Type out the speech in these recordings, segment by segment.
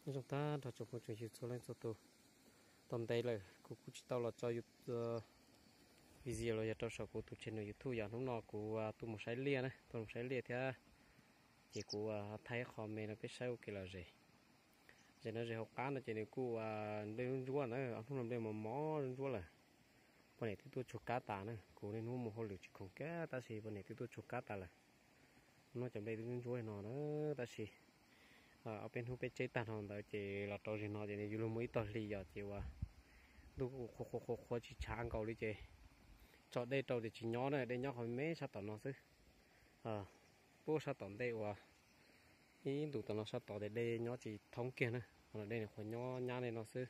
Nyob zoo tag nrho tsoom phooj tsoom ywg txhua leej txhua tus. Tau ntev lawm kuv kuj tsis tau los tso video los yog rau saum kuv tus channel YouTube, yog hnub no kuv tuaj mus saib liaj na, tuaj mus saib liaj thiab. Ces kuv thaij qho me no peb saib ua kev lom zem. Zem no zem hauv qab no ces nws kuj nplej ntsuab ntsuab na, ob hnub no nplej mos mos ntsuab ntsuab lawm. Poj niam twb tuaj tsuag kab tas na, kuv niaj hnub mus hauj lwm tsis khoom kiag tab sis poj niam twb tuaj tsuag kab tas lawm. Hnub no cov nplej twb ntsuab ntsuab no na, tab sis ob peb hnub peb tseb tag no ntawd ces los rau zem no ces nws yuav luag muaj ib tog hli yom, ces ua ntuj qhuav qhuav qhuav qhuav tsis tshav nkaus li ces tso dej rau ces tsis nyob na, dej nyob qhov me sab tom no xwb. Puag sab tom ntej uas ib ntus tom no sab tod ces dej nyob tsis thoob kiag na, qhov no dej nws qhuav nyob nyab li no xwb.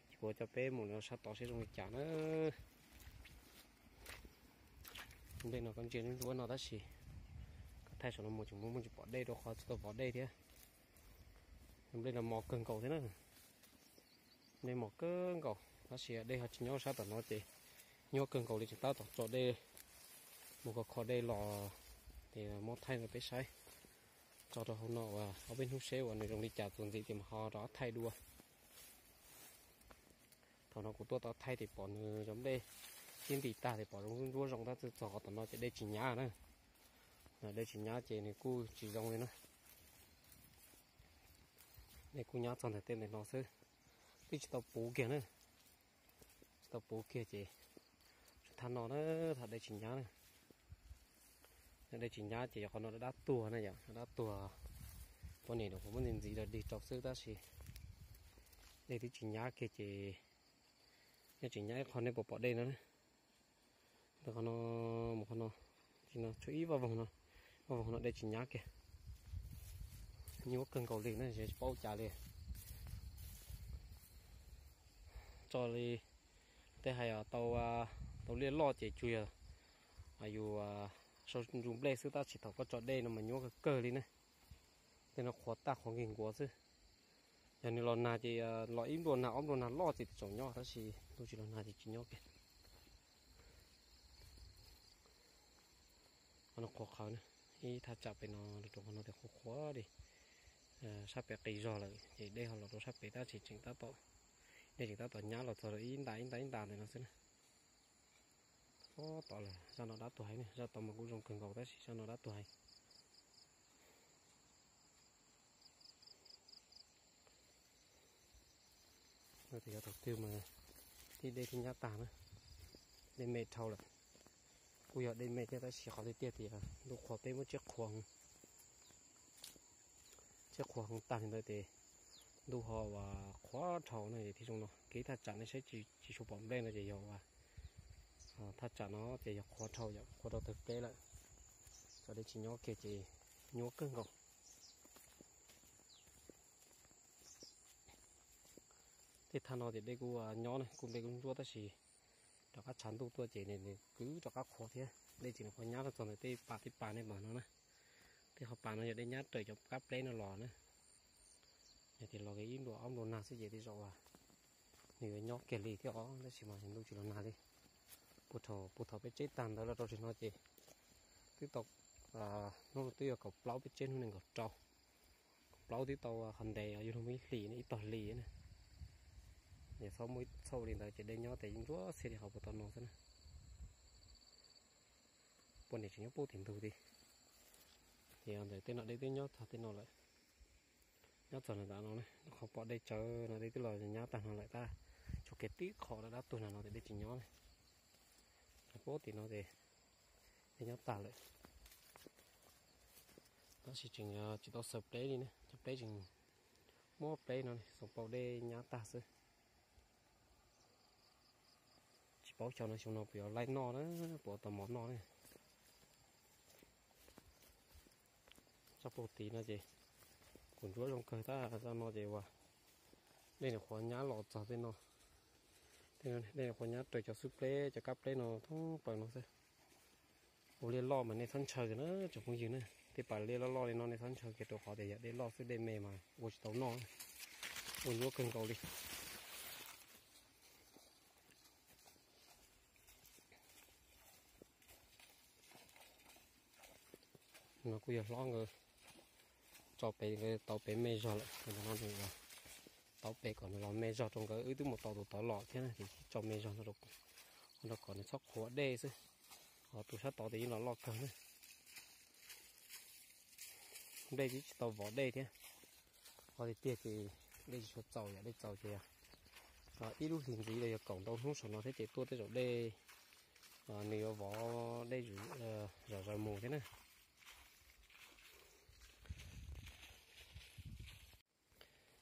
Ces kuv coj peb mus no sab tod seb zoo li cas na. Nplej no koj ntsia ntsuab ntsuab no tab sis koj thaij saum no mus tseem muaj tsis pom dej rau qhov tsis tau pom dej thiab. Nplej no mos kawg nkaus thiab na. Nplej mos kawg nkaus tab sis dej ho tsis nyob sab tom no ces nyuaj kawg nkaus li, tseem tab tom tso dej mus kho kho dej los ces muab thaij rau peb saib. Tso rau hauv no uas ob peb hnub seb uas nws zoo li cas txuas ntxiv ces mas ho rov qab thaij dua. Thaum no kuv tuaj tau thaij ces pom nws cov nplej sib nti tag ces pom zoo ntsuab zoo tab txwj txog qhov tom no ces dej tsis nyab na. Dej tsis nyab ces nws kuj tsis zoo li na. Dej kuj nyab txog ntawm tej ntawm no xwb, twb tsis tau puv kiag na. Tsis tau puv kiag ces tsuas thaj no na, thaum dej tsis nyab na. Dej tsis nyab ces yog qhov no dab tuag na yom, dab tuag. Poj niam nws kuj muab ntxiv ntxiv los dig rau xwb tab sis dej twb tsis nyab kiag ces nyob tsis nyab ib qho nej puas pom dej no na. Ntawm qhov no mus qhov no, tsis no tshuav ib vaj voog no, vaj voog no dej tsis nyab kiag. Nyuaj kawg nkaus li na, tsis paub cas li. Tso li tej hais tau, tau liaj loj ces tsuas yog yus sau ntsuj nplej xwb tab sis thaum koj tso dej no mas nyuaj kawg kawg li na. Tej no qhuav tag qhuav nkig nkuav xwb. Yog nws los nag ces los ib npluag nag ob npluag nag loj ces tsoom nyob tab sis ntuj tsis los nag ces tsis nyob kiag. Qhov no qhuav qhawv na, ib thaj tsam pem no rau qhov no tias qhuav qhuav li. Sab pem qis zog lawm ces dej ho los rau sab pem tab sis tseem tab tom, dej tseem tab tom nyab los txog rau ib nta ib nta ib nta ntawm no xwb na. Tab tom lawm, zaj no dab tuag heev, zaj tod mas kuj zoo kawg nkaus tab sis zaj no dab tuag heev. Tes yog thaum twg mas tib dej twb nyab tag na, dej me dhau lawm. Kuj yog dej me thiab tab sis qhov tiag tiag tias ntuj qhuav peb muab tsiab qhuav, tsiab qhuav heev tag li ntawd ces ntuj ho ua qhuav dhau na. Ces tib zoo no kev thaj tsam nej saib tsis tshua pom nplej no ces yog ua thaj tsam no ces yog qhuav dhau, yog qhuav rau tawg pleb lawm. Tso dej tsis nyob kiag ces nyuaj kawg nkaus. Tej thaj no ces dej kuj nyob na, kuj nplej kuj ntsuab tab sis rov qab tshav ntuj tuaj ces nws kwv rov qab qhuav thiab. Dej tseem qhuav nyab rau txog ntawm tej pas tej pas nej pom no na. Tej qhov pas no yog dej nyab raws cov kab pleb no los na. Yog tias los ib npluag ob npluag nag xwb ces tej zaum nws yuav nyob kiag li thiab os, tab sis mas ntuj tsis los nag li. Puag thaum, puag thaum peb tseb tag ntawd los rau tsev no ces twb tau, hnub no twb yog kaum plaub peb tseb hnub nees nkaum rau. Kaum plaub twb tau qhov ntev yuav luag muaj ib hlis ib tog hlis na. Ces txhob muaj txhauj li ntawd ces dej nyob tes ntsuab xiab li qhov puag tom no xwb na. Poj niam tseem nyob pub tim ntug tid. Ces ntawm tej no dej twb nyob txog tej no lawm. Nyob txog nram ntawm no, qhov pom dej tsawv no dej twb los nyab tag no lawm tab, tsuas kev tib qho dab tuag nram no ces dej tsis nyob na. Pub tim no ces dej nyob tag lawm. Tab sis tseem tsis tau xaws pleb li na, cov pleb tseem muab pleb no xoom pau dej nyab tag xwb. Tsis paub xyov no xyoo no puas yuav laij noj na, puas tau mov noj na. Tsob pau tid no ces kuj ntsuab zoo kawg tab, zaj no ces ua dej nws qhuav nyab los txog tej no. Dej nws qhuav nyab raws cov xub pleb cov kab pleb no thoob plaws no xwb. Ua liaj loj mas nej txhob ntshaw na tsoom phooj ywg na. Tej pas liaj loj loj li no nej txhob ntshaw kiag rau qhov tias yog dej loj xwb dej me mas ua tsis tau noj, ua nyuaj kawg nkaus li. No kuj yog hlob nkawd tso pem, nkawd tau pem me zog lawm, ntawm no nws tau pem kom nws los me zog rau nkawd, wb twb mus tau tus tod los thiab na, ces tso me zog no rau kom nws txhob qhuav dej xwb. Ho tus sab tod ces yeej los loj kawg na. Nplej twb tsis tau vov dej thiab. Qhov tiag tiag ces dej tsis tshua txaus, yam dej txaus ces ib lub hlis ntxiv los yog kaum ntau hnub saum no thiab ces tuaj tej zaum dej nws yuav vov dej zom zaws mus thiab na.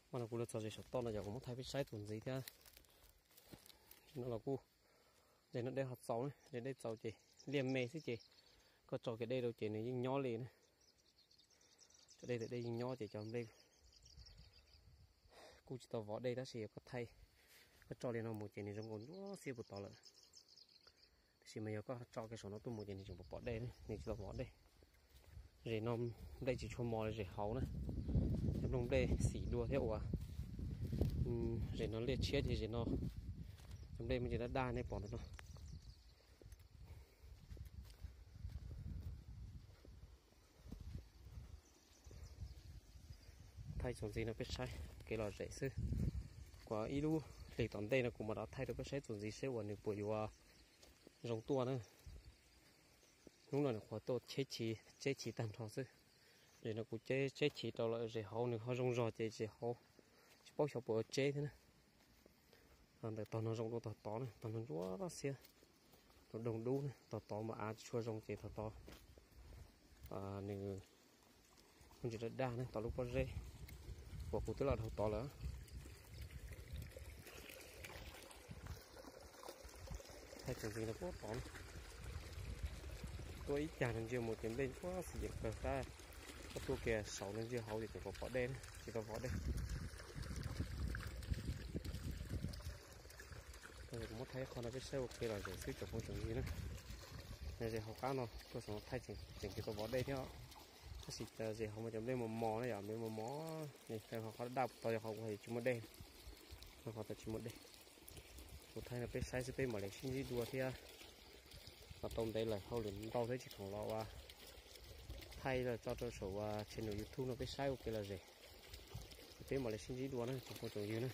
Mas no kuv los txog ze saum toj no yog kuv muab thaij peb saib txuas ntxiv thiab. Tam sim no los kuj, ze no dej ho txaus na, ze dej txaus ces liaj me xwb ces koj tso kiag dej rau ces nws yeej nyob li na. Tso dej tawm dej yeej nyob ces cov nplej kuj tsis tau vov dej tab sis yog koj thaij, koj tso li no mus ces nws zoo nkaus ntsuab xiab puag tod lawm. Tab sis mas yog koj tso kiag saum no tuaj mus ces nws tseem pom pom dej, nws tsis tau vov dej. Zem no nplej tsis tshua mos li zem hauv na. Cov nplooj nplej xim dua thiab uas zem no liaj tshiab ces zem no cov nplej muaj ntsis daj daj nej pom ntawm no. Thaij txuas ntxiv no peb saib kev lom zem xwb. Kuv ib lub hlis tom ntej no kuv mam rov thaij rau peb saib txuas ntxiv seb uas nws puas yuav zoo tuaj na. Hnub no nws qhuav tuaj cheb chim, cheb chim tag nrho xwb. Zem no kuv cheb chim rau lawm, zem hauv nws ho zoo zog ces zem hauv tsis paub xyov puas ua tseb thiab na. Ntawm tog no zoo dua tog tod na, tog no ntsuab xiab, doog dub na, tog tod mas av tsis tshua zoo ces tog tod nws muaj ntsis daj daj na, tod lub pob zeb uas kuv twb los dhau tod lawm. Thaij txuas ntxiv no puag tod, tuaj ib cag no ntsia mus ces nplej ntsuab xim yeem kawg tab, koj tuaj kiag saum no ntsia hauv ces tseem pom pom dej na, tsis tau vov dej. Kuv muab thaij qhov no peb saib ua kev lom zem xwb tsoom phooj tsoom ywg na. Zem hauv qab no tuaj saum no thaij tseem tsis tau vov dej thiab, tab sis zem hauv mas cov nplej mos mos na, yog nplej mos mos, qhov daj tod yog qhov kuv hais tsis muaj dej, qhov tod tsis muaj dej. Kuv thaij no peb saib xwb peb mam li sib ntsib dua thiab. Mas tau ntev lawm hauj lwm ntau thiab tsis khoom los ua thaij los tso rau saum ua channel YouTube no peb saib ua kev lom zem. Peb mam li sib ntsib dua na tsoom phooj tsoom ywg na.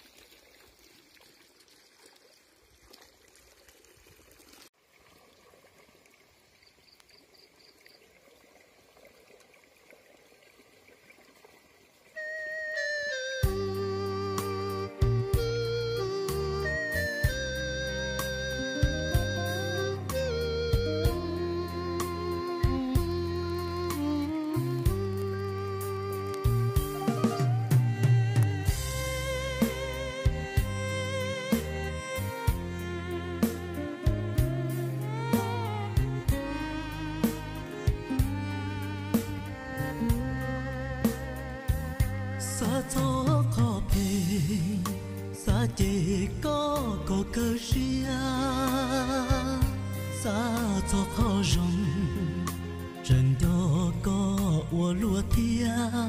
Xav txog qhov phem, xav ces koj kom kawg siab. Xav txog qhov zoo, tseem nco koj ua luaj thiab.